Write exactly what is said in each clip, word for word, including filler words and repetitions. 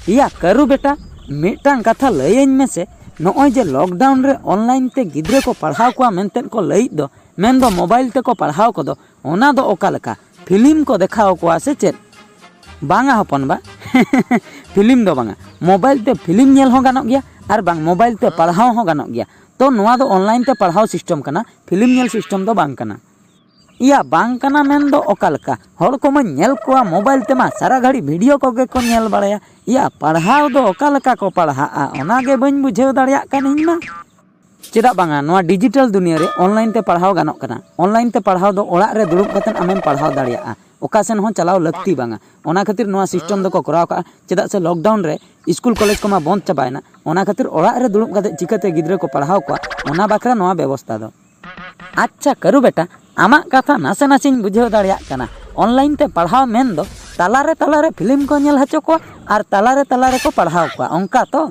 ᱤᱭᱟ ᱠᱟᱹᱨᱩ ᱵᱮᱴᱟ, ᱢᱤᱫᱴᱟᱝ ᱠᱟᱛᱷᱟ ᱞᱟᱹᱭᱟᱹᱧ ᱢᱮᱥᱮ, ᱱᱚᱜᱼᱚᱭ ᱡᱮ ᱞᱚᱠᱰᱟᱣᱩᱱ ᱨᱮ ᱚᱱᱞᱟᱭᱤᱱ ᱛᱮ ᱜᱤᱫᱽᱨᱟᱹ ᱠᱚ ᱯᱟᱲᱦᱟᱣ ᱠᱚᱣᱟ ᱢᱮᱱᱛᱮᱫ ᱠᱚ ᱞᱟᱹᱭᱮᱫ ᱫᱚ, ᱢᱮᱱᱫᱚ ᱢᱳᱵᱟᱭᱤᱞ ᱛᱮᱠᱚ ᱯᱟᱲᱦᱟᱣ ᱠᱚᱫᱚ, ᱚᱱᱟ ᱫᱚ ᱚᱠᱟ ᱞᱮᱠᱟ? ᱯᱷᱤᱞᱤᱢ ᱠᱚ ᱫᱮᱠᱷᱟᱣ ᱠᱚᱣᱟ ᱥᱮ ᱪᱮᱫ? ᱵᱟᱝᱟ ᱦᱚᱯᱚᱱ ᱵᱟ, ᱯᱷᱤᱞᱤᱢ ᱫᱚ ᱵᱟᱝᱟ, ᱢᱳᱵᱟᱭᱤᱞ ᱛᱮ ᱯᱷᱤᱞᱤᱢ ᱧᱮᱞ ᱦᱚᱸ ᱜᱟᱱᱚᱜ ᱜᱮᱭᱟ ᱟᱨ ᱵᱟᱝ ᱢᱳᱵᱟᱭᱤᱞ ᱛᱮ ᱯᱟᱲᱦᱟᱣ ᱦᱚᱸ ᱜᱟᱱᱚᱜ ᱜᱮᱭᱟ᱾ ᱛᱚ ᱱᱚᱣᱟ ᱫᱚ ᱚᱱᱞᱟᱭᱤᱱ ᱛᱮ ᱯᱟᱲᱦᱟᱣ ᱥᱤᱥᱴᱮᱢ ᱠᱟᱱᱟ, ᱯᱷᱤᱞᱤᱢ ᱧᱮᱞ ᱥᱤᱥᱴᱮᱢ ᱫᱚ ᱵᱟᱝ ᱠᱟᱱᱟ᱾ ᱤᱭᱟ ᱵᱟᱝ ᱠᱟᱱᱟ ᱢᱮᱱ ᱫᱚ ᱚᱠᱟ ᱞᱮᱠᱟ? ᱦᱚᱲ ᱠᱚᱢᱟᱧ ᱧᱮᱞ ᱠᱚᱣᱟ ᱢᱳᱵᱟᱭᱤᱞ ᱛᱮᱢᱟ ᱥᱟᱨᱟ ᱜᱷᱟᱹᱲᱤ ᱵᱷᱤᱰᱤᱭᱳ ᱠᱚᱜᱮ ᱠᱚ ᱧᱮᱞ ᱵᱟᱲᱟᱭᱟ᱾ ᱤᱭᱟ ᱯᱟᱲᱦᱟᱣ ᱫᱚ ᱚᱠᱟ ᱞᱮᱠᱟ ᱠᱚ ᱯᱟᱲᱦᱟᱜᱼᱟ, ᱚᱱᱟ ᱜᱮ ᱵᱟᱹᱧ ᱵᱩᱡᱷᱟᱹᱣ ᱫᱟᱲᱮᱭᱟᱜ ᱠᱟᱱ ᱤᱧ ᱢᱟ᱾ ᱪᱮᱫᱟᱜ ᱵᱟᱝᱟ, ᱱᱚᱣᱟ ᱰᱤᱡᱤᱴᱟᱞ ᱫᱩᱱᱤᱭᱟᱹ ᱨᱮ ᱚᱱᱞᱟᱭᱤᱱ ᱛᱮ ᱯᱟᱲᱦᱟᱣ ᱜᱟᱱᱚᱜ ᱠᱟᱱᱟ᱾ ᱚᱱᱞᱟᱭᱤᱱ ᱛᱮ ᱯᱟᱲᱦᱟᱣ ᱫᱚ ᱚᱲᱟᱜ ᱨᱮ ᱫᱩᱲᱩᱵ ᱠᱟᱛᱮᱫ ᱟᱢᱮᱢ ᱯᱟᱲᱦᱟᱣ ᱫᱟᱲᱮᱭᱟᱜᱼᱟ, ᱚᱠᱟ ᱥᱮᱱ ᱦᱚᱸ ᱪᱟᱞᱟᱣ ᱞᱟᱹᱠᱛᱤ ᱵᱟᱝᱟ᱾ ᱚᱱᱟ ᱠᱷᱟᱹᱛᱤᱨ ᱱᱚᱣᱟ ᱥᱤᱥᱴᱮᱢ ᱫᱚᱠᱚ ᱠᱚᱨᱟᱣ ᱠᱟᱜᱼᱟ᱾ ᱪᱮᱫᱟᱜ ᱥᱮ ᱞᱚᱠᱰᱟᱣᱩᱱ ᱨᱮ ᱥᱠᱩᱞ ᱠᱚᱞᱮᱡᱽ ᱠᱚᱢᱟ ᱵᱚᱱᱫ ᱪᱟᱵᱟᱭᱮᱱᱟ, ᱚᱱᱟ ᱠᱷᱟᱹᱛᱤᱨ ᱚᱲᱟᱜ ᱨᱮ ᱫᱩᱲᱩᱵ ᱠᱟᱛᱮᱫ ᱪᱤᱠᱟᱹᱛᱮ ᱜᱤᱫᱽᱨᱟᱹ ᱠᱚ ᱯᱟᱲᱦᱟᱣ ᱠᱚᱣᱟ, ᱚᱱᱟ ᱵᱟᱠᱷᱨᱟ ᱱᱚᱣᱟ ᱵᱮᱵᱚᱥᱛᱷᱟ ᱫᱚ᱾ ᱟᱪᱪᱷᱟ ᱠᱟᱹᱨᱩ ᱵᱮᱴᱟ, ᱟᱢᱟᱜ ᱠᱟᱛᱷᱟ ᱱᱟᱥᱮ ᱱᱟᱥᱮᱧ ᱵᱩᱡᱷᱟᱹᱣ ᱫᱟᱲᱮᱭᱟᱜ ᱠᱟᱱᱟ᱾ ᱚᱱᱞᱟᱭᱤᱱ ᱛᱮ ᱯᱟᱲᱦᱟᱣ ᱢᱮᱱ ᱫᱚ ᱛᱟᱞᱟᱨᱮ ᱛᱟᱞᱟᱨᱮ ᱯᱷᱤᱞᱤᱢ ᱠᱚ ᱧᱮᱞ ᱦᱚᱪᱚ ᱠᱚᱣᱟ ᱟᱨ ᱛᱟᱞᱟᱨᱮ ᱛᱟᱞᱟᱨᱮ ᱠᱚ ᱯᱟᱲᱦᱟᱣ ᱠᱚᱣᱟ, ᱚᱱᱠᱟ ᱛᱚ?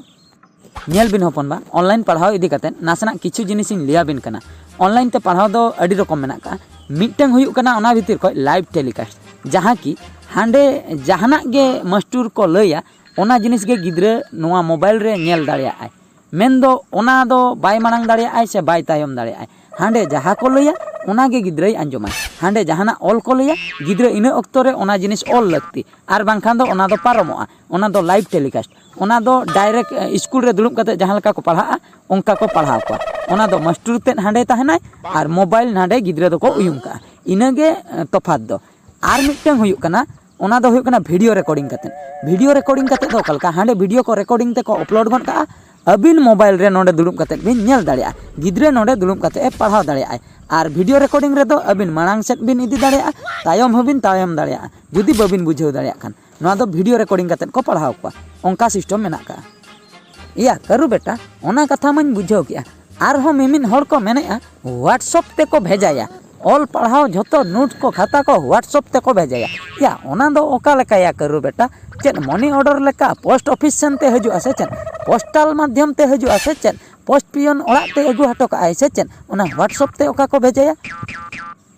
ᱧᱮᱞ ᱵᱤᱱ ᱦᱚᱯᱚᱱ ᱵᱟ, ᱚᱱᱞᱟᱭᱤᱱ ᱯᱟᱲᱦᱟᱣ ᱤᱫᱤ ᱠᱟᱛᱮᱫ ᱱᱟᱥᱮᱱᱟᱜ ᱠᱤᱪᱷᱩ ᱡᱤᱱᱤᱥ ᱤᱧ ᱞᱟᱹᱭ ᱟᱵᱤᱱ ᱠᱟᱱᱟ᱾ ᱚᱱᱞᱟᱭᱤᱱ ᱛᱮ ᱯᱟᱲᱦᱟᱣ ᱫᱚ ᱟᱹᱰᱤ ᱨᱚᱠᱚᱢ ᱢᱮᱱᱟᱜ ᱠᱟᱜᱼᱟ᱾ ᱢᱤᱫᱴᱟᱝ ᱦᱩᱭᱩᱜ ᱠᱟᱱᱟ ᱚᱱᱟ ᱵᱷᱤᱛᱤᱨ ᱠᱷᱚᱱ ᱞᱟᱭᱤᱵᱷ ᱴᱮᱞᱤᱠᱟᱥᱴ, ᱡᱟᱦᱟᱸ ᱠᱤ ᱦᱟᱸᱰᱮ ᱡᱟᱦᱟᱱᱟᱜ ᱜᱮ ᱢᱟᱥᱴᱩᱨ ᱠᱚ ᱞᱟᱹᱭᱟ, ᱚᱱᱟ ᱡᱤᱱᱤᱥ ᱜᱮ ᱜᱤᱫᱽᱨᱟᱹ ᱱᱚᱣᱟ ᱢᱳᱵᱟᱭᱤᱞ ᱨᱮ ᱧᱮᱞ ᱫᱟᱲᱮᱭᱟᱜᱼᱟᱭ᱾ ᱢᱮᱱᱫᱚ ᱚᱱᱟ ᱫᱚ ᱵᱟᱭ ᱢᱟᱲᱟᱝ ᱫᱟᱲᱮᱭᱟᱜᱼᱟᱭ ᱥᱮ ᱵᱟᱭ ᱛᱟᱭᱚᱢ ᱫᱟᱲᱮᱭᱟᱜᱼᱟᱭ᱾ ᱦᱟᱸᱰᱮ ᱡᱟᱦᱟᱸ ᱠᱚ ᱞᱟᱹᱭᱟ, ᱚᱱᱟ ᱜᱮ ᱜᱤᱫᱽᱨᱟᱹᱭ ᱟᱸᱡᱚᱢᱟᱭ᱾ ᱦᱟᱸᱰᱮ ᱡᱟᱦᱟᱱᱟᱜ ᱚᱞ ᱠᱚ ᱞᱟᱹᱭᱟ, ᱜᱤᱫᱽᱨᱟᱹ ᱤᱱᱟᱹ ᱚᱠᱛᱚ ᱨᱮ ᱚᱱᱟ ᱡᱤᱱᱤᱥ ᱚᱞ ᱞᱟᱹᱠᱛᱤ, ᱟᱨ ᱵᱟᱝᱠᱷᱟᱱ ᱫᱚ ᱚᱱᱟ ᱫᱚ ᱯᱟᱨᱚᱢᱚᱜᱼᱟ᱾ ᱚᱱᱟ ᱫᱚ ᱞᱟᱭᱤᱵᱷ ᱴᱮᱞᱤᱠᱟᱥᱴ, ᱚᱱᱟ ᱫᱚ ᱰᱟᱭᱨᱮᱠᱴ ᱥᱠᱩᱞ ᱨᱮ ᱫᱩᱲᱩᱵ ᱠᱟᱛᱮ ᱡᱟᱦᱟᱸ ᱞᱮᱠᱟ ᱠᱚ ᱯᱟᱲᱦᱟᱜᱼᱟ, ᱚᱱᱠᱟ ᱠᱚ ᱯᱟᱲᱦᱟᱣ ᱠᱚᱣᱟ᱾ ᱚᱱᱟ ᱫᱚ ᱢᱟᱥᱴᱩᱨ ᱛᱮᱫ ᱦᱟᱸᱰᱮ ᱛᱟᱦᱮᱱᱟᱭ ᱟᱨ ᱢᱳᱵᱟᱭᱤᱞ ᱱᱟᱰᱮ ᱜᱤᱫᱽᱨᱟᱹ ᱫᱚᱠᱚ ᱩᱭᱩᱝ ᱠᱟᱜᱼᱟ᱾ ᱤᱱᱟᱹᱜᱮ ᱮ, ᱛᱚᱯᱷᱟᱛ ᱫᱚ᱾ ᱟᱨ ᱢᱤᱫᱴᱟᱝ ᱦᱩᱭᱩᱜ ᱠᱟᱱᱟ, ᱚᱱᱟ ᱫᱚ ᱦᱩᱭᱩᱜ ᱠᱟᱱᱟ ᱵᱷᱤᱰᱤᱭᱳ ᱨᱮᱠᱚᱨᱰᱤᱝ ᱠᱟᱛᱮᱫ᱾ ᱵᱷᱤᱰᱤᱭᱳ ᱨᱮᱠᱚᱨᱰᱤᱝ ᱠᱟᱛᱮᱫ ᱫᱚ ᱚᱠᱟ ᱞᱮᱠᱟ? ᱦᱟᱸᱰᱮ ᱵᱷᱤᱰᱤᱭᱳ ᱠᱚ ᱨᱮᱠᱚᱨᱰᱤᱝ ᱛᱮᱠᱚ ᱟᱯᱞᱳᱰ ᱜᱚᱫ ᱠᱟᱜᱼᱟ, ᱟᱹᱵᱤᱱ ᱢᱳᱵᱟᱭᱤᱞ ᱨᱮ ᱱᱚᱰᱮ ᱫᱩᱲᱩᱵ ᱠᱟᱛᱮᱫ ᱵᱤᱱ ᱧᱮᱞ ᱫᱟᱲᱮᱭᱟᱜᱼᱟ, ᱜᱤᱫᱽᱨᱟᱹ ᱱᱚᱰᱮ ᱫᱩᱲᱩᱵ ᱠᱟᱛᱮᱫ ᱮ ᱯᱟᱲᱦᱟᱣ ᱫᱟᱲᱮᱭᱟᱜᱼᱟᱭ᱾ ᱟᱨ ᱵᱷᱤᱰᱤᱭᱳ ᱨᱮᱠᱚᱨᱰᱤᱝ ᱨᱮᱫᱚ ᱟᱹᱵᱤᱱ ᱢᱟᱲᱟᱝ ᱥᱮᱫ ᱵᱤᱱ ᱤᱫᱤ ᱫᱟᱲᱮᱭᱟᱜᱼᱟ, ᱛᱟᱭᱚᱢ ᱦᱚᱸᱵᱤᱱ ᱛᱟᱭᱚᱢ ᱫᱟᱲᱮᱭᱟᱜᱼᱟ, ᱡᱩᱫᱤ ᱵᱟᱹᱵᱤᱱ ᱵᱩᱡᱷᱟᱹᱣ ᱫᱟᱲᱮᱭᱟᱜ ᱠᱷᱟᱱ᱾ ᱱᱚᱣᱟ ᱫᱚ ᱵᱷᱤᱰᱤᱭᱳ ᱨᱮᱠᱚᱨᱰᱤᱝ ᱠᱟᱛᱮᱫ ᱠᱚ ᱯᱟᱲᱦᱟᱣ ᱠᱚᱣᱟ, ᱚᱱᱠᱟ ᱥᱤᱥᱴᱮᱢ ᱢᱮᱱᱟᱜ ᱠᱟᱜᱼᱟ᱾ ᱤᱭᱟ ᱠᱟᱹᱨᱩ ᱵᱮᱴᱟ, ᱚᱱᱟ ᱠᱟᱛᱷᱟ ᱢᱟᱧ ᱵᱩᱡᱷᱟᱹᱣ ᱠᱮᱜᱼᱟ᱾ ᱟᱨᱦᱚᱸ ᱢᱤᱢᱤᱫ ᱦᱚᱲ ᱠᱚ ᱢᱮᱱᱮᱜᱼᱟ, WhatsApp ᱛᱮᱠᱚ ᱵᱷᱮᱡᱟᱭᱟ᱾ ᱚᱞ ᱯᱟᱲᱦᱟᱣ ᱡᱷᱚᱛᱚ ᱱᱳᱴ ᱠᱚ, ᱠᱷᱟᱛᱟ ᱠᱚ WhatsApp ᱛᱮᱠᱚ ᱵᱷᱮᱡᱟᱭᱟ᱾ ᱭᱟ, ᱚᱱᱟ ᱫᱚ ᱚᱠᱟ ᱞᱮᱠᱟᱭᱟ ᱠᱟᱹᱨᱩ ᱵᱮᱴᱟ? ᱪᱮᱫ ᱢᱟᱱᱤ ᱚᱰᱟᱨ ᱞᱮᱠᱟ ᱯᱳᱥᱴ ᱚᱯᱷᱤᱥ ᱥᱮᱱ ᱛᱮ ᱦᱤᱡᱩᱜᱼᱟ ᱥᱮ ᱪᱮᱫ? ᱯᱳᱥᱴᱟᱞ ᱢᱟᱫᱽᱫᱷᱚᱢ ᱛᱮ ᱦᱤᱡᱩᱜᱼᱟ ᱥᱮ ᱪᱮᱫ? ᱯᱳᱥᱴ ᱯᱤᱭᱚᱱ ᱚᱲᱟᱜ ᱛᱮ ᱟᱹᱜᱩ ᱦᱚᱴᱚ ᱠᱟᱜᱼᱟᱭ ᱥᱮ ᱪᱮᱫ? ᱚᱱᱟ WhatsApp ᱛᱮ ᱚᱠᱟ ᱠᱚ ᱵᱷᱮᱡᱟᱭᱟ?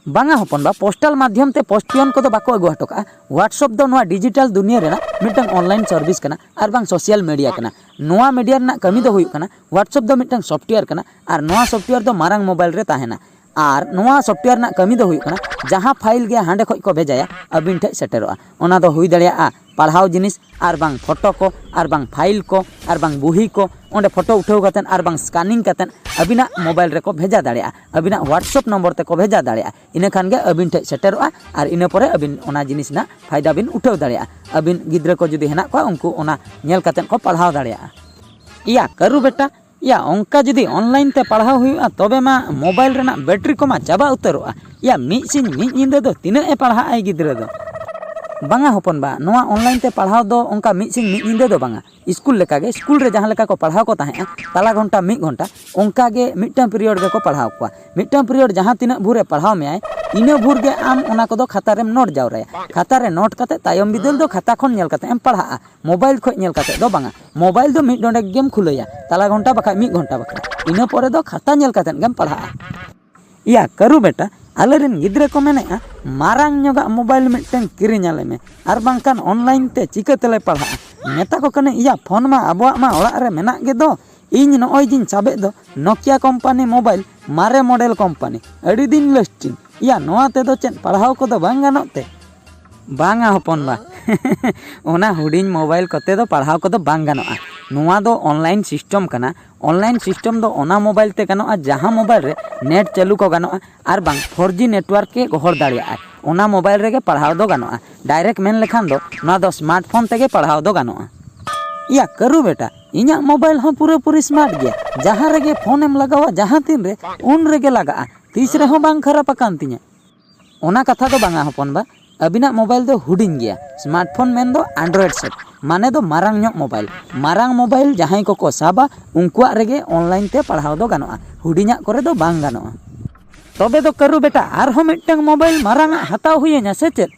ᱵᱟᱝᱟ ᱦᱚᱯᱚᱱ ᱵᱟ, ᱯᱳᱥᱴᱟᱞ ᱢᱟᱫᱽᱫᱷᱚᱢ ᱛᱮ ᱯᱳᱥᱴ ᱯᱤᱭᱚᱱ ᱠᱚᱫᱚ ᱵᱟᱠᱚ ᱟᱹᱜᱩ ᱦᱚᱴᱚ ᱠᱟᱜᱼᱟ᱾ WhatsApp ᱫᱚ ᱱᱚᱣᱟ ᱰᱤᱡᱤᱴᱟᱞ ᱫᱩᱱᱤᱭᱟᱹ ᱨᱮᱱᱟᱜ ᱢᱤᱫᱴᱟᱝ ᱚᱱᱞᱟᱭᱤᱱ ᱥᱟᱨᱵᱷᱤᱥ ᱠᱟᱱᱟ ᱟᱨ ᱵᱟᱝ ᱥᱳᱥᱟᱞ ᱢᱤᱰᱤᱭᱟ ᱠᱟᱱᱟ᱾ ᱱᱚᱣᱟ ᱢᱤᱰᱤᱭᱟ ᱨᱮᱱᱟᱜ ᱠᱟᱹᱢᱤ ᱫᱚ ᱦᱩᱭᱩᱜ ᱠᱟᱱᱟ, WhatsApp ᱫᱚ ᱢᱤᱫᱴᱟᱝ ᱥᱚᱯᱷᱴᱣᱮᱭᱟᱨ ᱠᱟᱱᱟ ᱟᱨ ᱱᱚᱣᱟ ᱥᱚᱯᱷᱴᱣᱮᱭᱟᱨ ᱫᱚ ᱢᱟᱨᱟᱝ ᱢᱳᱵᱟᱭᱤᱞ ᱨᱮ ᱛᱟᱦᱮᱱᱟ᱾ ᱟᱨ ᱱᱚᱣᱟ ᱥᱚᱯᱷᱴᱣᱮᱭᱟᱨ ᱨᱮᱱᱟᱜ ᱠᱟᱹᱢᱤ ᱫᱚ ᱦᱩᱭᱩᱜ ᱠᱟᱱᱟ, ᱡᱟᱦᱟᱸ ᱯᱷᱟᱭᱤᱞ ᱜᱮ ᱦᱟᱸᱰᱮ ᱠᱷᱚᱡ ᱠᱚ ᱵᱷᱮᱡᱟᱭᱟ, ᱟᱹᱵᱤᱱ ᱴᱷᱮᱡ ᱥᱮᱴᱮᱨᱚᱜᱼᱟ᱾ ᱚᱱᱟ ᱫᱚ ᱦᱩᱭ ᱫᱟᱲᱮᱭᱟᱜᱼᱟ ᱯᱟᱲᱦᱟᱣ ᱡᱤᱱᱤᱥ, ᱟᱨ ᱵᱟᱝ ᱯᱷᱳᱴᱳ ᱠᱚ, ᱟᱨ ᱵᱟᱝ ᱯᱷᱟᱭᱤᱞ ᱠᱚ, ᱟᱨ ᱵᱟᱝ ᱵᱩᱦᱤ ᱠᱚ, ᱚᱸᱰᱮ ᱯᱷᱳᱴᱳ ᱩᱴᱷᱟᱹᱣ ᱠᱟᱛᱮᱫ ᱟᱨ ᱵᱟᱝ ᱥᱠᱟᱱᱤᱝ ᱠᱟᱛᱮᱫ ᱟᱹᱵᱤᱱᱟᱜ ᱢᱳᱵᱟᱭᱤᱞ ᱨᱮᱠᱚ ᱵᱷᱮᱡᱟ ᱫᱟᱲᱮᱭᱟᱜᱼᱟ, ᱟᱹᱵᱤᱱᱟᱜ WhatsApp ᱱᱚᱢᱵᱚᱨ ᱛᱮᱠᱚ ᱵᱷᱮᱡᱟ ᱫᱟᱲᱮᱭᱟᱜᱼᱟ᱾ ᱤᱱᱟᱹ ᱠᱷᱟᱱ ᱜᱮ ᱟᱹᱵᱤᱱ ᱴᱷᱮᱡ ᱥᱮᱴᱮᱨᱚᱜᱼᱟ ᱟᱨ ᱤᱱᱟᱹ ᱯᱚᱨᱮ ᱟᱹᱵᱤᱱ ᱚᱱᱟ ᱡᱤᱱᱤᱥ ᱨᱮᱱᱟᱜ ᱯᱷᱟᱭᱫᱟ ᱵᱤᱱ ᱩᱴᱷᱟᱹᱣ ᱫᱟᱲᱮᱭᱟᱜᱼᱟ᱾ ᱟᱹᱵᱤᱱ ᱜᱤᱫᱽᱨᱟᱹ ᱠᱚ ᱡᱩᱫᱤ ᱦᱮᱱᱟᱜ ᱠᱚᱣᱟ, ᱩᱱᱠᱩ ᱚᱱᱟ ᱧᱮᱞ ᱠᱟᱛᱮᱫ ᱠᱚ ᱯᱟᱲᱦᱟᱣ ᱫᱟᱲᱮᱭᱟᱜᱼᱟ᱾ ᱤᱭᱟ ᱠᱟᱹᱨᱩ ᱵᱮᱴᱟ, ᱤᱭᱟ ᱚᱱᱠᱟ ᱡᱩᱫᱤ ᱚᱱᱞᱟᱭᱤᱱ ᱛᱮ ᱯᱟᱲᱦᱟᱣ ᱦᱩᱭᱩᱜᱼᱟ, ᱛᱚᱵᱮ ᱢᱟ ᱢᱳᱵᱟᱭᱤᱞ ᱨᱮᱱᱟᱜ ᱵᱮᱴᱨᱤ ᱠᱚᱢᱟ ᱪᱟᱵᱟ ᱩᱛᱟᱹᱨᱚᱜᱼᱟ᱾ ᱤᱭᱟ ᱢᱤᱫ ᱥᱤᱧ ᱢᱤᱫ ᱧᱤᱫᱟᱹ ᱫᱚ ᱛᱤᱱᱟᱹᱜ ᱮ ᱯᱟᱲᱦᱟᱜ ᱟᱭ ᱜᱤᱫᱽᱨᱟᱹ ᱫᱚ? ᱵᱟᱝᱟ ᱦᱚᱯᱚᱱ ᱵᱟ, ᱱᱚᱣᱟ ᱚᱱᱞᱟᱭᱤᱱ ᱛᱮ ᱯᱟᱲᱦᱟᱣ ᱫᱚ ᱚᱱᱠᱟ ᱢᱤᱫ ᱥᱤᱧ ᱢᱤᱫ ᱧᱤᱫᱟᱹ ᱫᱚ ᱵᱟᱝᱟ᱾ ᱥᱠᱩᱞ ᱞᱮᱠᱟᱜᱮ, ᱥᱠᱩᱞ ᱨᱮ ᱡᱟᱦᱟᱸ ᱞᱮᱠᱟ ᱠᱚ ᱯᱟᱲᱦᱟᱣ ᱠᱚ ᱛᱟᱦᱮᱸᱜᱼᱟ, ᱛᱟᱞᱟ ᱜᱷᱚᱱᱴᱟ, ᱢᱤᱫ ᱜᱷᱚᱱᱴᱟ, ᱚᱱᱠᱟ ᱜᱮ ᱢᱤᱫᱴᱟᱝ ᱯᱤᱨᱤᱭᱚᱰ ᱜᱮᱠᱚ ᱯᱟᱲᱦᱟᱣ ᱠᱚᱣᱟ᱾ ᱢᱤᱫᱴᱟᱝ ᱯᱤᱨᱤᱭᱚᱰ ᱡᱟᱦᱟᱸ ᱛᱤᱱᱟᱹᱜ ᱵᱷᱳᱨᱮ ᱯᱟᱲᱦᱟᱣ ᱢᱮᱭᱟᱭ, ᱤᱱᱟᱹ ᱵᱷᱳᱨ ᱜᱮ ᱟᱢ ᱚᱱᱟ ᱠᱚᱫᱚ ᱠᱷᱟᱛᱟ ᱨᱮᱢ ᱱᱳᱴ ᱡᱟᱣᱨᱟᱭᱟ᱾ ᱠᱷᱟᱛᱟ ᱨᱮ ᱱᱳᱴ ᱠᱟᱛᱮ ᱛᱟᱭᱚᱢ ᱵᱤᱫᱟᱹᱞ ᱫᱚ ᱠᱷᱟᱛᱟ ᱠᱷᱚᱱ ᱧᱮᱞ ᱠᱟᱛᱮ ᱮᱢ ᱯᱟᱲᱦᱟᱜᱼᱟ, ᱢᱳᱵᱟᱭᱤᱞ ᱠᱷᱚᱡ ᱧᱮᱞ ᱠᱟᱛᱮ ᱫᱚ ᱵᱟᱝᱟ᱾ ᱢᱳᱵᱟᱭᱤᱞ ᱫᱚ ᱢᱤᱫ ᱰᱚᱸᱰᱮᱠ ᱜᱮᱢ ᱠᱷᱩᱞᱟᱹᱭᱟ, ᱛᱟᱞᱟ ᱜᱷᱚᱱᱴᱟ ᱵᱟᱠᱷᱟᱡ ᱢᱤᱫ ᱜᱷᱚᱱᱴᱟ ᱵᱟᱠᱷᱨᱟ, ᱤᱱᱟᱹ ᱯᱚᱨᱮ ᱫᱚ ᱠᱷᱟᱛᱟ ᱧᱮᱞ ᱠᱟᱛᱮ ᱜᱮᱢ ᱯᱟᱲᱦᱟᱜᱼᱟ᱾ ᱤᱭᱟ ᱠᱟᱹᱨᱩ ᱵᱮᱴᱟ, ᱟᱞᱮᱨᱮᱱ ᱜᱤᱫᱽᱨᱟᱹ ᱠᱚ ᱢᱮᱱᱮᱜᱼᱟ, ᱢᱟᱨᱟᱝ ᱧᱚᱜᱟᱜ ᱢᱳᱵᱟᱭᱤᱞ ᱢᱤᱫᱴᱟᱝ ᱠᱤᱨᱤᱧ ᱟᱞᱮ ᱢᱮ, ᱟᱨ ᱵᱟᱝᱠᱷᱟᱱ ᱚᱱᱞᱟᱭᱤᱱ ᱛᱮ ᱪᱤᱠᱟᱹ ᱛᱮᱞᱮ ᱯᱟᱲᱦᱟᱜᱼᱟ? ᱢᱮᱛᱟ ᱠᱚ ᱠᱟᱹᱱᱟᱹᱧ, ᱤᱭᱟ ᱯᱷᱳᱱ ᱢᱟ ᱟᱵᱚᱣᱟᱜ ᱢᱟ ᱚᱲᱟᱜ ᱨᱮ ᱢᱮᱱᱟᱜ ᱜᱮ ᱫᱚ᱾ ᱤᱧ ᱱᱚᱜᱼᱚᱭ ᱡᱤᱧ ᱥᱟᱵᱮᱫ ᱫᱚ ᱱᱳᱠᱤᱭᱟ ᱠᱳᱢᱯᱟᱱᱤ ᱢᱳᱵᱟᱭᱤᱞ, ᱢᱟᱨᱮ ᱢᱚᱰᱮᱞ ᱠᱳᱢᱯᱟᱱᱤ, ᱟᱹᱰᱤ ᱫᱤᱱ ᱞᱟᱥᱴᱤᱝ᱾ ᱤᱭᱟ ᱱᱚᱣᱟ ᱛᱮᱫᱚ ᱪᱮᱫ ᱯᱟᱲᱦᱟᱣ ᱠᱚᱫᱚ ᱵᱟᱝ ᱜᱟᱱᱚᱜ ᱛᱮ? ᱵᱟᱝᱟ ᱦᱚᱯᱚᱱ ᱵᱟ, ᱚᱱᱟ ᱦᱩᱰᱤᱧ ᱢᱳᱵᱟᱭᱤᱞ ᱠᱚᱛᱮ ᱫᱚ ᱯᱟᱲᱦᱟᱣ ᱠᱚᱫᱚ ᱵᱟᱝ ᱜᱟᱱᱚᱜᱼᱟ᱾ ᱱᱚᱣᱟ ᱫᱚ ᱚᱱᱞᱟᱭᱤᱱ ᱥᱤᱥᱴᱮᱢ ᱠᱟᱱᱟ᱾ ᱚᱱᱞᱟᱭᱤᱱ ᱥᱤᱥᱴᱮᱢ ᱫᱚ ᱚᱱᱟ ᱢᱳᱵᱟᱭᱤᱞ ᱛᱮ ᱜᱟᱱᱚᱜᱼᱟ, ᱡᱟᱦᱟᱸ ᱢᱳᱵᱟᱭᱤᱞ ᱨᱮ ᱱᱮᱴ ᱪᱟᱹᱞᱩ ᱠᱚ ᱜᱟᱱᱚᱜᱼᱟ ᱟᱨ ᱵᱟᱝ ᱯᱷᱳᱨ ᱡᱤ ᱱᱮᱴᱣᱟᱨᱠ ᱜᱮ ᱜᱚᱦᱚᱲ ᱫᱟᱲᱮᱭᱟᱜᱼᱟᱭ, ᱚᱱᱟ ᱢᱳᱵᱟᱭᱤᱞ ᱨᱮᱜᱮ ᱯᱟᱲᱦᱟᱣ ᱫᱚ ᱜᱟᱱᱚᱜᱼᱟ᱾ ᱰᱟᱭᱨᱮᱠᱴ ᱢᱮᱱ ᱞᱮᱠᱷᱟᱱ ᱫᱚ ᱱᱚᱣᱟ ᱫᱚ ᱥᱢᱟᱨᱴ ᱯᱷᱳᱱ ᱛᱮᱜᱮ ᱯᱟᱲᱦᱟᱣ ᱫᱚ ᱜᱟᱱᱚᱜᱼᱟ᱾ ᱤᱭᱟ ᱠᱟᱹᱨᱩ ᱵᱮᱴᱟ, ᱤᱧᱟᱹᱜ ᱢᱳᱵᱟᱭᱤᱞ ᱦᱚᱸ ᱯᱩᱨᱟᱹᱯᱩᱨᱤ ᱥᱢᱟᱨᱴ ᱜᱮᱭᱟ᱾ ᱡᱟᱦᱟᱸ ᱨᱮᱜᱮ ᱯᱷᱳᱱᱮᱢ ᱞᱟᱜᱟᱣᱟ, ᱡᱟᱦᱟᱸ ᱛᱤᱱ ᱨᱮ, ᱩᱱ ᱨᱮᱜᱮ ᱞᱟᱜᱟᱜᱼᱟ᱾ ᱛᱤᱥ ᱨᱮᱦᱚᱸ ᱵᱟᱝ ᱠᱷᱟᱨᱟᱯ ᱟᱠᱟᱱ ᱛᱤᱧᱟᱹ᱾ ᱚᱱᱟ ᱠᱟᱛᱷᱟ ᱫᱚ ᱵᱟᱝᱟ ᱦᱚᱯᱚᱱ ᱵᱟ, ᱟᱹᱵᱤᱱᱟᱜ ᱢᱳᱵᱟᱭᱤᱞ ᱫᱚ ᱦᱩᱰᱤᱧ ᱜᱮᱭᱟ᱾ ᱥᱢᱟᱨᱴ ᱯᱷᱳᱱ ᱢᱮᱱᱫᱚ ᱮᱱᱰᱨᱚᱭᱮᱰ ᱥᱮᱴ, ᱢᱟᱱᱮ ᱫᱚ ᱢᱟᱨᱟᱝ ᱧᱚᱜ ᱢᱳᱵᱟᱭᱤᱞ᱾ ᱢᱟᱨᱟᱝ ᱢᱳᱵᱟᱭᱤᱞ ᱡᱟᱦᱟᱸᱭ ᱠᱚᱠᱚ ᱥᱟᱵᱟ, ᱩᱱᱠᱩᱣᱟᱜ ᱨᱮᱜᱮ ᱚᱱᱞᱟᱭᱤᱱ ᱛᱮ ᱯᱟᱲᱦᱟᱣ ᱫᱚ ᱜᱟᱱᱚᱜᱼᱟ, ᱦᱩᱰᱤᱧᱟᱜ ᱠᱚᱨᱮ ᱫᱚ ᱵᱟᱝ ᱜᱟᱱᱚᱜᱼᱟ᱾ ᱛᱚᱵᱮ ᱫᱚ ᱠᱟᱹᱨᱩ ᱵᱮᱴᱟ, ᱟᱨᱦᱚᱸ ᱢᱤᱫᱴᱟᱝ ᱢᱳᱵᱟᱭᱤᱞ ᱢᱟᱨᱟᱝᱟᱜ ᱦᱟᱛᱟᱣ ᱦᱩᱭᱟᱹᱧᱟ ᱥᱮ ᱪᱮᱫ?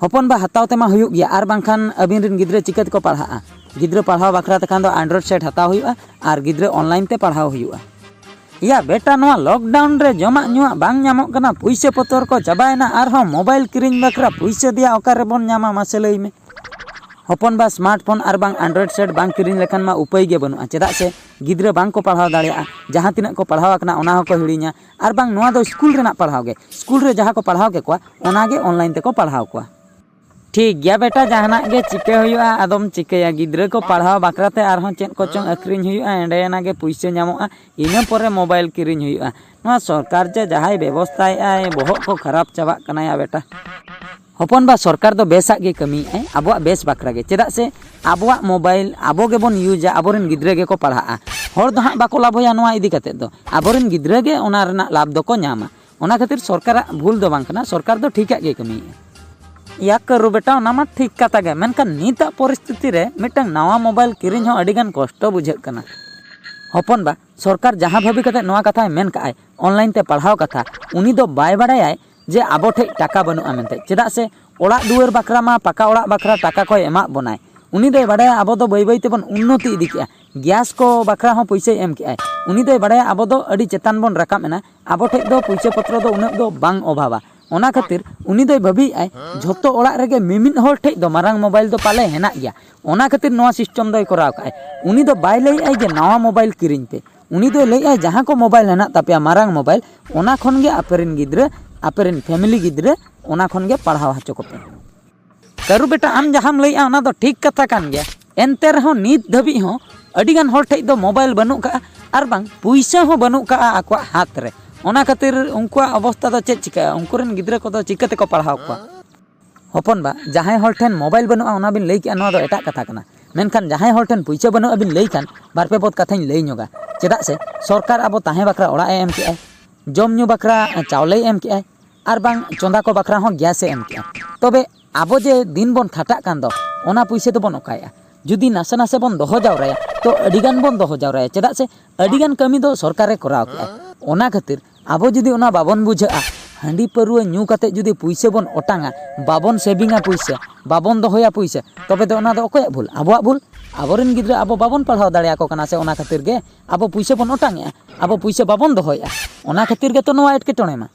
ᱦᱚᱯᱚᱱ ᱵᱟ, ᱦᱟᱛᱟᱣ ᱛᱮᱢᱟ ᱦᱩᱭᱩᱜ ᱜᱮᱭᱟ, ᱟᱨ ᱵᱟᱝᱠᱷᱟᱱ ᱟᱹᱵᱤᱱ ᱨᱮᱱ ᱜᱤᱫᱽᱨᱟᱹ ᱪᱤᱠᱟᱹ ᱛᱮᱠᱚ ᱯᱟᱲᱦᱟᱜᱼᱟ? ᱜᱤᱫᱽᱨᱟᱹ ᱯᱟᱲᱦᱟᱣ ᱵᱟᱠᱷᱨᱟ ᱛᱮᱠᱷᱟᱱ ᱫᱚ ᱮᱱᱰᱨᱚᱭᱮᱰ ᱥᱮᱴ ᱦᱟᱛᱟᱣ ᱦᱩᱭᱩᱜᱼᱟ ᱟᱨ ᱜᱤᱫᱽᱨᱟᱹ ᱚᱱᱞᱟᱭᱤᱱ ᱛᱮ ᱯᱟᱲᱦᱟᱣ ᱦᱩᱭᱩᱜᱼᱟ᱾ ᱭᱟ ᱵᱮᱴᱟ, ᱱᱚᱣᱟ ᱞᱚᱠᱰᱟᱣᱩᱱ ᱨᱮ ᱡᱚᱢᱟᱜ ᱧᱩᱣᱟᱜ ᱵᱟᱝ ᱧᱟᱢᱚᱜ ᱠᱟᱱᱟ, ᱯᱩᱭᱥᱟᱹ ᱯᱚᱛᱚᱨ ᱠᱚ ᱪᱟᱵᱟᱭᱮᱱᱟ, ᱟᱨᱦᱚᱸ ᱢᱳᱵᱟᱭᱤᱞ ᱠᱤᱨᱤᱧ ᱵᱟᱠᱷᱨᱟ ᱯᱩᱭᱥᱟᱹ ᱫᱮᱭᱟ ᱚᱠᱟ ᱨᱮᱵᱚᱱ ᱧᱟᱢᱟ, ᱢᱟᱥᱮ ᱞᱟᱹᱭ ᱢᱮ? ᱦᱚᱯᱚᱱ ᱵᱟ, ᱥᱢᱟᱨᱴᱯᱷᱳᱱ ᱟᱨ ᱵᱟᱝ ᱮᱱᱰᱨᱚᱭᱮᱰ ᱥᱮᱴ ᱵᱟᱝ ᱠᱤᱨᱤᱧ ᱞᱮᱠᱷᱟᱱ ᱢᱟ ᱩᱯᱟᱹᱭ ᱜᱮ ᱵᱟᱹᱱᱩᱜᱼᱟ, ᱪᱮᱫᱟᱜ ᱥᱮ ᱜᱤᱫᱽᱨᱟᱹ ᱵᱟᱝ ᱠᱚ ᱯᱟᱲᱦᱟᱣ ᱫᱟᱲᱮᱭᱟᱜᱼᱟ, ᱡᱟᱦᱟᱸ ᱛᱤᱱᱟᱹᱜ ᱠᱚ ᱯᱟᱲᱦᱟᱣ ᱟᱠᱟᱱᱟ ᱚᱱᱟ ᱦᱚᱸᱠᱚ ᱦᱤᱲᱤᱧᱟ, ᱟᱨ ᱵᱟᱝ ᱱᱚᱣᱟ ᱫᱚ ᱥᱠᱩᱞ ᱨᱮᱱᱟᱜ ᱯᱟᱲᱦᱟᱣ ᱜᱮ, ᱥᱠᱩᱞ ᱨᱮ ᱡᱟᱦᱟᱸ ᱠᱚ ᱯᱟᱲᱦᱟᱣ ᱠᱮᱠᱚᱣᱟ ᱚᱱᱟ ᱜᱮ ᱚᱱᱞᱟᱭᱤᱱ ᱛᱮᱠᱚ ᱯᱟᱲᱦᱟᱣ ᱠᱚᱣᱟ᱾ ᱴᱷᱤᱠ ᱜᱮᱭᱟ ᱵᱮᱴᱟ, ᱡᱟᱦᱟᱱᱟᱜ ᱜᱮ ᱪᱤᱠᱟᱹ ᱦᱩᱭᱩᱜᱼᱟ, ᱟᱫᱚᱢ ᱪᱤᱠᱟᱹᱭᱟ, ᱜᱤᱫᱽᱨᱟᱹ ᱠᱚ ᱯᱟᱲᱦᱟᱣ ᱵᱟᱠᱷᱨᱟ ᱛᱮ ᱟᱨᱦᱚᱸ ᱪᱮᱫ ᱠᱚᱪᱚᱝ ᱟᱹᱠᱷᱨᱤᱧ ᱦᱩᱭᱩᱜᱼᱟ, ᱮᱸᱰᱮ ᱮᱱᱟ ᱜᱮ ᱯᱩᱭᱥᱟᱹ ᱧᱟᱢᱚᱜᱼᱟ, ᱤᱱᱟᱹ ᱯᱚᱨᱮ ᱢᱳᱵᱟᱭᱤᱞ ᱠᱤᱨᱤᱧ ᱦᱩᱭᱩᱜᱼᱟ᱾ ᱱᱚᱣᱟ ᱥᱚᱨᱠᱟᱨ ᱡᱮ ᱡᱟᱦᱟᱸᱭ ᱵᱮᱵᱚᱥᱛᱷᱟᱭᱮᱫᱼᱟᱭ, ᱵᱚᱦᱚᱜ ᱠᱚ ᱠᱷᱟᱨᱟᱯ ᱪᱟᱵᱟᱜ ᱠᱟᱱᱟ ᱭᱟ ᱵᱮᱴᱟ᱾ ᱦᱚᱯᱚᱱ ᱵᱟ, ᱥᱚᱨᱠᱟᱨ ᱫᱚ ᱵᱮᱥᱟᱜ ᱜᱮ ᱠᱟᱹᱢᱤᱭᱮᱫᱼᱟᱭ ᱟᱵᱚᱣᱟᱜ ᱵᱮᱥ ᱵᱟᱠᱷᱨᱟ ᱜᱮ, ᱪᱮᱫᱟᱜ ᱥᱮ ᱟᱵᱚᱣᱟᱜ ᱢᱳᱵᱟᱭᱤᱞ ᱟᱵᱚ ᱜᱮᱵᱚᱱ ᱤᱭᱩᱡᱟ, ᱟᱵᱚᱨᱮᱱ ᱜᱤᱫᱽᱨᱟᱹ ᱜᱮᱠᱚ ᱯᱟᱲᱦᱟᱜᱼᱟ, ᱦᱚᱲ ᱫᱚ ᱦᱟᱸᱜ ᱵᱟᱠᱚ ᱞᱟᱵᱷᱚᱭᱟ ᱱᱚᱣᱟ ᱤᱫᱤ ᱠᱟᱛᱮᱫ ᱫᱚ, ᱟᱵᱚᱨᱮᱱ ᱜᱤᱫᱽᱨᱟᱹ ᱜᱮ ᱚᱱᱟ ᱨᱮᱱᱟᱜ ᱞᱟᱵᱷ ᱫᱚᱠᱚ ᱧᱟᱢᱟ᱾ ᱚᱱᱟ ᱠᱷᱟᱹᱛᱤᱨ ᱥᱚᱨᱠᱟᱨᱟᱜ ᱵᱷᱩᱞ ᱫᱚ ᱵᱟᱝ ᱠᱟᱱᱟ, ᱥᱚᱨᱠᱟᱨ ᱫᱚ ᱴᱷᱤᱠᱟᱜ ᱜᱮ ᱠᱟᱹᱢᱤᱭᱮᱫᱼᱟ᱾ ᱭᱟ ᱠᱟᱹᱨᱩ ᱵᱮᱴᱟ, ᱚᱱᱟ ᱢᱟ ᱴᱷᱤᱠ ᱠᱟᱛᱷᱟ ᱜᱮ, ᱢᱮᱱᱠᱷᱟᱱ ᱱᱤᱛᱟᱜ ᱯᱚᱨᱤᱥᱛᱷᱤᱛᱤ ᱨᱮ ᱢᱤᱫᱴᱟᱝ ᱱᱟᱣᱟ ᱢᱳᱵᱟᱭᱤᱞ ᱠᱤᱨᱤᱧ ᱦᱚᱸ ᱟᱹᱰᱤᱜᱟᱱ ᱠᱚᱥᱴᱚ ᱵᱩᱡᱷᱟᱹᱜ ᱠᱟᱱᱟ᱾ ᱦᱚᱯᱚᱱ ᱵᱟ, ᱥᱚᱨᱠᱟᱨ ᱡᱟᱦᱟᱸ ᱵᱷᱟᱹᱵᱤ ᱠᱟᱛᱮ ᱱᱚᱣᱟ ᱠᱟᱛᱷᱟᱭ ᱢᱮᱱ ᱠᱟᱜᱼᱟᱭ, ᱚᱱᱞᱟᱭᱤᱱ ᱛᱮ ᱯᱟᱲᱦᱟᱣ ᱠᱟᱛᱷᱟ, ᱩᱱᱤ ᱫᱚ ᱵᱟᱭ ᱵᱟᱲᱟᱭᱟᱭ ᱡᱮ ᱟᱵᱚ ᱴᱷᱮᱡ ᱴᱟᱠᱟ ᱵᱟᱹᱱᱩᱜᱼᱟ ᱢᱮᱱᱛᱮ, ᱪᱮᱫᱟᱜ ᱥᱮ ᱚᱲᱟᱜ ᱫᱩᱣᱟᱹᱨ ᱵᱟᱠᱷᱨᱟ ᱢᱟ ᱯᱟᱠᱟ ᱚᱲᱟᱜ ᱵᱟᱠᱷᱨᱟ ᱴᱟᱠᱟ ᱠᱚᱭ ᱮᱢᱟᱜ ᱵᱚᱱᱟᱭ᱾ ᱩᱱᱤ ᱫᱚᱭ ᱵᱟᱰᱟᱭᱟ ᱟᱵᱚ ᱫᱚ ᱵᱟᱹᱭ ᱵᱟᱹᱭ ᱛᱮᱵᱚᱱ ᱩᱱᱱᱚᱛᱤ ᱤᱫᱤ ᱠᱮᱜᱼᱟ, ᱜᱮᱥ ᱠᱚ ᱵᱟᱠᱷᱨᱟ ᱦᱚᱸ ᱯᱩᱭᱥᱟᱹᱭ ᱮᱢ ᱠᱮᱜᱼᱟᱭ᱾ ᱩᱱᱤ ᱫᱚᱭ ᱵᱟᱰᱟᱭᱟ ᱟᱵᱚ ᱫᱚ ᱟᱹᱰᱤ ᱪᱮᱛᱟᱱ ᱵᱚᱱ ᱨᱟᱠᱟᱵ ᱮᱱᱟ, ᱟᱵᱚ ᱴᱷᱮᱡ ᱫᱚ ᱯᱩᱭᱥᱟᱹ ᱯᱚᱛᱨᱚ ᱫᱚ ᱩᱱᱟᱹᱜ ᱫᱚ ᱵᱟᱝ ᱚᱵᱷᱟᱵᱟ᱾ ᱚᱱᱟ ᱠᱷᱟᱹᱛᱤᱨ ᱩᱱᱤ ᱫᱚᱭ ᱵᱷᱟᱹᱵᱤᱭᱮᱫᱼᱟᱭ ᱡᱷᱚᱛᱚ ᱚᱲᱟᱜ ᱨᱮᱜᱮ ᱢᱤᱢᱤᱫ ᱦᱚᱲ ᱴᱷᱮᱡ ᱫᱚ ᱢᱟᱨᱟᱝ ᱢᱳᱵᱟᱭᱤᱞ ᱫᱚ ᱯᱟᱞᱮ ᱦᱮᱱᱟᱜ ᱜᱮᱭᱟ, ᱚᱱᱟ ᱠᱷᱟᱹᱛᱤᱨ ᱱᱚᱣᱟ ᱥᱤᱥᱴᱮᱢ ᱫᱚᱭ ᱠᱚᱨᱟᱣ ᱠᱟᱜᱼᱟᱭ᱾ ᱩᱱᱤ ᱫᱚ ᱵᱟᱭ ᱞᱟᱹᱭᱮᱫᱼᱟᱭ ᱡᱮ ᱱᱟᱣᱟ ᱢᱳᱵᱟᱭᱤᱞ ᱠᱤᱨᱤᱧ ᱯᱮ, ᱩᱱᱤ ᱫᱚᱭ ᱞᱟᱹᱭᱮᱫᱼᱟᱭ ᱡᱟᱦᱟᱸ ᱠᱚ ᱢᱳᱵᱟᱭᱤᱞ ᱦᱮᱱᱟᱜ ᱛᱟᱯᱮᱭᱟ ᱢᱟᱨᱟᱝ ᱢᱳᱵᱟᱭᱤᱞ, ᱚᱱᱟ ᱠᱷᱚᱱ ᱜᱮ ᱟᱯᱮ ᱨᱮᱱ ᱜᱤᱫᱽᱨᱟᱹ, ᱟᱯᱮ ᱨᱮᱱ ᱯᱷᱮᱢᱤᱞᱤ ᱜᱤᱫᱽᱨᱟᱹ ᱚᱱᱟ ᱠᱷᱚᱱ ᱜᱮ ᱯᱟᱲᱦᱟᱣ ᱦᱚᱪᱚ ᱠᱚᱯᱮ᱾ ᱠᱟᱹᱨᱩ ᱵᱮᱴᱟ, ᱟᱢ ᱡᱟᱦᱟᱸᱢ ᱞᱟᱹᱭᱮᱜᱼᱟ ᱚᱱᱟ ᱫᱚ ᱴᱷᱤᱠ ᱠᱟᱛᱷᱟ ᱠᱟᱱ ᱜᱮᱭᱟ, ᱮᱱᱛᱮ ᱨᱮᱦᱚᱸ ᱱᱤᱛ ᱫᱷᱟᱹᱵᱤᱡ ᱦᱚᱸ ᱟᱹᱰᱤᱜᱟᱱ ᱦᱚᱲ ᱴᱷᱮᱡ ᱫᱚ ᱢᱳᱵᱟᱭᱤᱞ ᱵᱟᱹᱱᱩᱜ ᱠᱟᱜᱼᱟ ᱟᱨ ᱵᱟᱝ ᱯᱩᱭᱥᱟᱹ ᱦᱚᱸ ᱵᱟᱹᱱᱩᱜ ᱠᱟᱜᱼᱟ ᱟᱠᱚᱣᱟᱜ ᱦᱟᱛ ᱨᱮ᱾ ᱚᱱᱟ ᱠᱷᱟᱹᱛᱤᱨ ᱩᱱᱠᱩᱣᱟᱜ ᱚᱵᱚᱥᱛᱟ ᱫᱚ ᱪᱮᱫ ᱪᱤᱠᱟᱹᱜᱼᱟ? ᱩᱱᱠᱩ ᱨᱮᱱ ᱜᱤᱫᱽᱨᱟᱹ ᱠᱚᱫᱚ ᱪᱤᱠᱟᱹ ᱛᱮᱠᱚ ᱯᱟᱲᱦᱟᱣ ᱠᱚᱣᱟ? ᱦᱚᱯᱚᱱ ᱵᱟ, ᱡᱟᱦᱟᱸᱭ ᱦᱚᱲ ᱴᱷᱮᱱ ᱢᱳᱵᱟᱭᱤᱞ ᱵᱟᱹᱱᱩᱜᱼᱟ ᱚᱱᱟ ᱵᱤᱱ ᱞᱟᱹᱭ ᱠᱮᱜᱼᱟ, ᱱᱚᱣᱟ ᱫᱚ ᱮᱴᱟᱜ ᱠᱟᱛᱷᱟ ᱠᱟᱱᱟ, ᱢᱮᱱᱠᱷᱟᱱ ᱡᱟᱦᱟᱸᱭ ᱦᱚᱲ ᱴᱷᱮᱱ ᱯᱩᱭᱥᱟᱹ ᱵᱟᱹᱱᱩᱜᱼᱟ ᱵᱤᱱ ᱞᱟᱹᱭ ᱠᱷᱟᱱ ᱵᱟᱨ ᱯᱮ ᱯᱚᱫ ᱠᱟᱛᱷᱟᱧ ᱞᱟᱹᱭ ᱧᱚᱜᱟ᱾ ᱪᱮᱫᱟᱜ ᱥᱮ ᱥᱚᱨᱠᱟᱨ ᱟᱵᱚ ᱛᱟᱦᱮᱸ ᱵᱟᱠᱷᱨᱟ ᱚᱲᱟᱜ ᱮ ᱮᱢ ᱠᱮᱜᱼᱟᱭ, ᱡᱚᱢ ᱧᱩ ᱵᱟᱠᱷᱨᱟ ᱪᱟᱣᱞᱮᱭ ᱮᱢ ᱠᱮᱜᱼᱟᱭ, ᱟᱨ ᱵᱟᱝ ᱪᱚᱸᱫᱟ ᱠᱚ ᱵᱟᱠᱷᱨᱟ ᱦᱚᱸ ᱜᱮᱥ ᱮ ᱮᱢ ᱠᱮᱜᱼᱟ᱾ ᱛᱚᱵᱮ ᱟᱵᱚ ᱡᱮ ᱫᱤᱱ ᱵᱚᱱ ᱠᱷᱟᱴᱟᱜ ᱠᱟᱱ ᱫᱚ, ᱚᱱᱟ ᱯᱩᱭᱥᱟᱹ ᱫᱚᱵᱚᱱ ᱚᱠᱟᱭᱮᱜᱼᱟ? ᱡᱩᱫᱤ ᱱᱟᱥᱮ ᱱᱟᱥᱮ ᱵᱚᱱ ᱫᱚᱦᱚ ᱡᱟᱣᱨᱟᱭᱟ, ᱛᱚ ᱟᱹᱰᱤᱜᱟᱱ ᱵᱚᱱ ᱫᱚᱦᱚ ᱡᱟᱣᱨᱟᱭᱟ᱾ ᱪᱮᱫᱟᱜ ᱥᱮ ᱟᱹᱰᱤᱜᱟᱱ ᱠᱟᱹᱢᱤ ᱫᱚ ᱥᱚᱨᱠᱟᱨᱮ ᱠᱚᱨᱟᱣ ᱠᱮᱜᱼᱟ᱾ ᱚᱱᱟ ᱠᱷᱟᱹᱛᱤᱨ ᱟᱵᱚ ᱡᱩᱫᱤ ᱚᱱᱟ ᱵᱟᱵᱚᱱ ᱵᱩᱡᱷᱟᱹᱜᱼᱟ, ᱦᱟᱺᱰᱤ ᱯᱟᱹᱨᱣᱟᱹ ᱧᱩ ᱠᱟᱛᱮ ᱡᱩᱫᱤ ᱯᱩᱭᱥᱟᱹ ᱵᱚᱱ ᱚᱴᱟᱝᱟ, ᱵᱟᱵᱚᱱ ᱥᱮᱵᱷᱤᱝᱟ ᱯᱩᱭᱥᱟᱹ, ᱵᱟᱵᱚᱱ ᱫᱚᱦᱚᱭᱟ ᱯᱩᱭᱥᱟᱹ, ᱛᱚᱵᱮ ᱫᱚ ᱚᱱᱟ ᱫᱚ ᱚᱠᱚᱭᱟᱜ ᱵᱷᱩᱞ? ᱟᱵᱚᱣᱟᱜ ᱵᱷᱩᱞ᱾ ᱟᱵᱚᱨᱮᱱ ᱜᱤᱫᱽᱨᱟᱹ ᱟᱵᱚ ᱵᱟᱵᱚᱱ ᱯᱟᱲᱦᱟᱣ ᱫᱟᱲᱮᱭᱟᱠᱚ ᱠᱟᱱᱟ ᱥᱮ, ᱚᱱᱟ ᱠᱷᱟᱹᱛᱤᱨ ᱜᱮ ᱟᱵᱚ ᱯᱩᱭᱥᱟᱹ ᱵᱚᱱ ᱚᱴᱟᱝᱮᱜᱼᱟ, ᱟᱵᱚ ᱯᱩᱭᱥᱟᱹ ᱵᱟᱵᱚᱱ ᱫᱚᱦᱚᱭᱮᱜᱼᱟ, ᱚᱱᱟ ᱠᱷᱟᱹᱛᱤᱨ ᱜᱮᱛᱚ ᱱᱚᱣᱟ ᱮᱴᱠᱮᱴᱚᱬᱮ ᱢᱟ᱾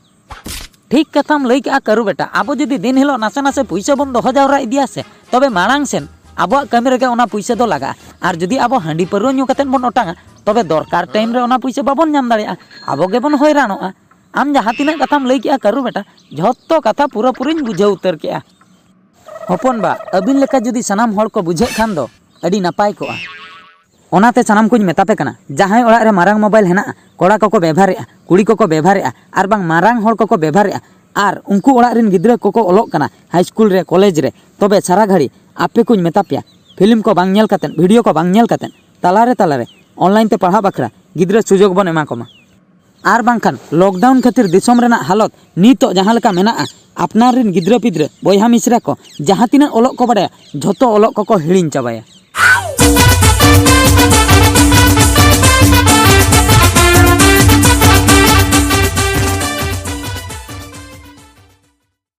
ᱴᱷᱤᱠ ᱠᱟᱛᱷᱟᱢ ᱞᱟᱹᱭ ᱠᱮᱜᱼᱟ ᱠᱟᱹᱨᱩ ᱵᱮᱴᱟ, ᱟᱵᱚ ᱡᱩᱫᱤ ᱫᱤᱱ ᱦᱤᱞᱳᱜ ᱱᱟᱥᱮ ᱱᱟᱥᱮ ᱯᱩᱭᱥᱟᱹ ᱵᱚᱱ ᱫᱚᱦᱚ ᱡᱟᱣᱨᱟ ᱤᱫᱤᱭᱟ ᱥᱮ, ᱛᱚᱵᱮ ᱢᱟᱲᱟᱝ ᱥᱮᱱ ᱟᱵᱚᱣᱟᱜ ᱠᱟᱹᱢᱤ ᱨᱮᱜᱮ ᱚᱱᱟ ᱯᱩᱭᱥᱟᱹ ᱫᱚ ᱞᱟᱜᱟᱜᱼᱟ᱾ ᱟᱨ ᱡᱩᱫᱤ ᱟᱵᱚ ᱦᱟᱺᱰᱤ ᱯᱟᱹᱨᱣᱟᱹ ᱧᱩ ᱠᱟᱛᱮᱫ ᱵᱚᱱ ᱚᱴᱟᱝᱟ, ᱛᱚᱵᱮ ᱫᱚᱨᱠᱟᱨ ᱴᱟᱭᱤᱢ ᱨᱮ ᱚᱱᱟ ᱯᱩᱭᱥᱟᱹ ᱵᱟᱵᱚᱱ ᱧᱟᱢ ᱫᱟᱲᱮᱭᱟᱜᱼᱟ, ᱟᱵᱚ ᱜᱮᱵᱚᱱ ᱦᱚᱭᱨᱟᱱᱚᱜᱼᱟ᱾ ᱟᱢ ᱡᱟᱦᱟᱸ ᱛᱤᱱᱟᱹᱜ ᱠᱟᱛᱷᱟᱢ ᱞᱟᱹᱭ ᱠᱮᱜᱼᱟ ᱠᱟᱹᱨᱩ ᱵᱮᱴᱟ, ᱡᱷᱚᱛᱚ ᱠᱟᱛᱷᱟ ᱯᱩᱨᱟᱹᱯᱩᱨᱤᱧ ᱵᱩᱡᱷᱟᱹᱣ ᱩᱛᱟᱹᱨ ᱠᱮᱜᱼᱟ᱾ ᱦᱚᱯᱚᱱ ᱵᱟ, ᱟᱹᱵᱤᱱ ᱞᱮᱠᱟ ᱡᱩᱫᱤ ᱥᱟᱱᱟᱢ ᱦᱚᱲ ᱠᱚ ᱵᱩᱡᱷᱟᱹᱜ ᱠᱷᱟᱱ ᱫᱚ ᱟᱹᱰᱤ ᱱᱟᱯᱟᱭ ᱠᱚᱜᱼᱟ᱾ ᱚᱱᱟᱛᱮ ᱥᱟᱱᱟᱢ ᱠᱚᱧ ᱢᱮᱛᱟ ᱯᱮ ᱠᱟᱱᱟ, ᱡᱟᱦᱟᱸᱭ ᱚᱲᱟᱜ ᱨᱮ ᱢᱟᱨᱟᱝ ᱢᱳᱵᱟᱭᱤᱞ ᱦᱮᱱᱟᱜᱼᱟ, ᱠᱚᱲᱟ ᱠᱚᱠᱚ ᱵᱮᱵᱷᱟᱨᱮᱜᱼᱟ, ᱠᱩᱲᱤ ᱠᱚᱠᱚ ᱵᱮᱵᱷᱟᱨᱮᱜᱼᱟ, ᱟᱨ ᱵᱟᱝ ᱢᱟᱨᱟᱝ ᱦᱚᱲ ᱠᱚᱠᱚ ᱵᱮᱵᱷᱟᱨᱮᱜᱼᱟ, ᱟᱨ ᱩᱱᱠᱩ ᱚᱲᱟᱜ ᱨᱮᱱ ᱜᱤᱫᱽᱨᱟᱹ ᱠᱚᱠᱚ ᱚᱞᱚᱜ ᱠᱟᱱᱟ ᱦᱟᱭ ᱥᱠᱩᱞ ᱨᱮ, ᱠᱚᱞᱮᱡᱽ ᱨᱮ, ᱛᱚᱵᱮ ᱥᱟᱨᱟ ᱜᱷᱟᱹᱲᱤ ᱟᱯᱮ ᱠᱚᱧ ᱢᱮᱛᱟ ᱯᱮᱭᱟ, ᱯᱷᱤᱞᱢ ᱠᱚ ᱵᱟᱝ ᱧᱮᱞ ᱠᱟᱛᱮᱫ, ᱵᱷᱤᱰᱤᱭᱳ ᱠᱚ ᱵᱟᱝ ᱧᱮᱞ ᱠᱟᱛᱮᱫ, ᱛᱟᱞᱟᱨᱮ ᱛᱟᱞᱟᱨᱮ ᱚᱱᱞᱟᱭᱤᱱ ᱛᱮ ᱯᱟᱲᱦᱟᱜ ᱵᱟᱠᱷᱨᱟ ᱜᱤᱫᱽᱨᱟᱹ ᱥᱩᱡᱳᱜᱽ ᱵᱚᱱ ᱮᱢᱟ ᱠᱚᱢᱟ᱾ ᱟᱨ ᱵᱟᱝᱠᱷᱟᱱ ᱞᱚᱠᱰᱟᱣᱩᱱ ᱠᱷᱟᱹᱛᱤᱨ ᱫᱤᱥᱚᱢ ᱨᱮᱱᱟᱜ ᱦᱟᱞᱚᱛ ᱱᱤᱛᱚᱜ ᱡᱟᱦᱟᱸ ᱞᱮᱠᱟ ᱢᱮᱱᱟᱜᱼᱟ, ᱟᱯᱱᱟᱨ ᱨᱮᱱ ᱜᱤᱫᱽᱨᱟᱹ ᱯᱤᱫᱽᱨᱟᱹ ᱵᱚᱭᱦᱟ ᱢᱤᱥᱨᱟ ᱠᱚ ᱡᱟᱦᱟᱸ ᱛᱤᱱᱟᱹᱜ ᱚᱞᱚᱜ ᱠᱚ ᱵᱟᱲᱟᱭᱟ, ᱡᱷᱚᱛᱚ ᱚᱞᱚᱜ ᱠᱚᱠᱚ ᱦᱤᱲᱤᱧ ᱪᱟᱵᱟᱭᱟ᱾